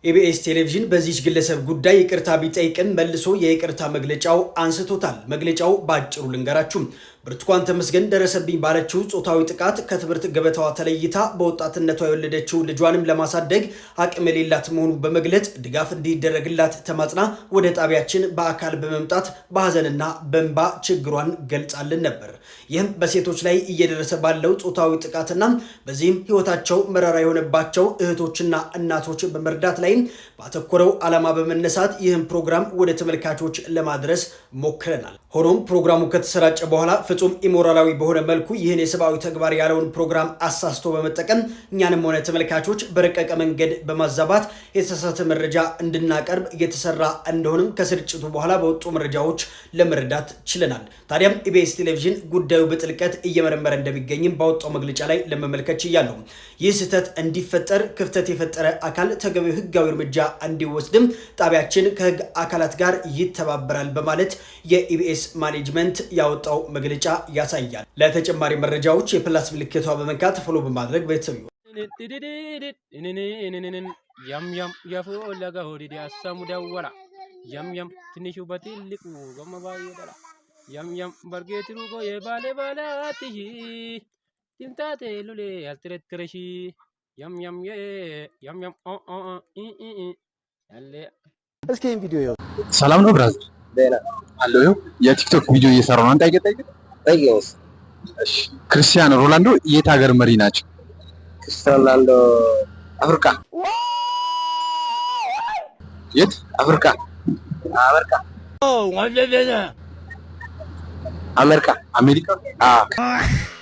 ኢቢኤስ ቴሌቪዥን በዚች ግለሰብ ጉዳይ ይቅርታ ቢጠይቅም መልሶ የይቅርታ መግለጫው አንስቶታል። መግለጫው በአጭሩ ልንገራችሁ። ብርቱካን ተመስገን ደረሰብኝ ባለችው ጾታዊ ጥቃት ከትምህርት ገበታዋ ተለይታ በወጣትነቷ የወለደችው ልጇንም ለማሳደግ አቅም የሌላት መሆኑ በመግለጽ ድጋፍ እንዲደረግላት ተማጽና ወደ ጣቢያችን በአካል በመምጣት በሀዘንና በእንባ ችግሯን ገልጻልን ነበር። ይህም በሴቶች ላይ እየደረሰ ባለው ጾታዊ ጥቃትና በዚህም ሕይወታቸው መራራ የሆነባቸው እህቶችና እናቶች በመርዳት ላይ ባተኮረው ዓላማ በመነሳት ይህም ፕሮግራም ወደ ተመልካቾች ለማድረስ ሞክረናል። ሆኖም ፕሮግራሙ ከተሰራጨ በኋላ ፍጹም ኢሞራላዊ በሆነ መልኩ ይህን የሰብአዊ ተግባር ያለውን ፕሮግራም አሳስቶ በመጠቀም እኛንም ሆነ ተመልካቾች በረቀቀ መንገድ በማዛባት የተሳሳተ መረጃ እንድናቀርብ እየተሰራ እንደሆንም ከስርጭቱ በኋላ በወጡ መረጃዎች ለመረዳት ችለናል። ታዲያም ኢቢኤስ ቴሌቪዥን ጉዳዩ በጥልቀት እየመረመረ እንደሚገኝም ባወጣው መግለጫ ላይ ለመመልከት ችያለሁ። ይህ ስህተት እንዲፈጠር ክፍተት የፈጠረ አካል ተገቢው ህጋዊ እርምጃ እንዲወስድም ጣቢያችን ከህግ አካላት ጋር ይተባበራል በማለት የኢቢኤስ ማኔጅመንት ያወጣው መግለጫ ያሳያል። ለተጨማሪ መረጃዎች የ plus ምልክቷ በመንካት follow በማድረግ ቤተሰብ ይሁኑ። ያም ያም የፈለገ ሆዲዲ አሰሙ ደወላ፣ ያም ያም ትንሹ በትልቁ ገመ ባዬ ደላ፣ ያም ያም በርጌትሩ ጎየ ባሌ ባላትሺ ቲምታቴ ሉሌ ያልትረትረሺ፣ ያም ያም የ ያም ያም ኦ ኦ ኢ ኢ ኢ ያለ። እስኪ ይሄን ቪዲዮ ይኸው። ሰላም ነው brother? ደህና። አለው። ይኸው የቲክቶክ ቪዲዮ እየሰራሁ ነው። አንተ ጠይቅ ጠይቅ። ጠይቀኝ። እሺ፣ ክርስቲያኖ ሮናልዶ የት ሀገር መሪ ናቸው? ክርስቲያኖ ሮናልዶ አፍሪካ። የት? አፍሪካ፣ አሜሪካ፣ አሜሪካ። አሜሪካ። አዎ።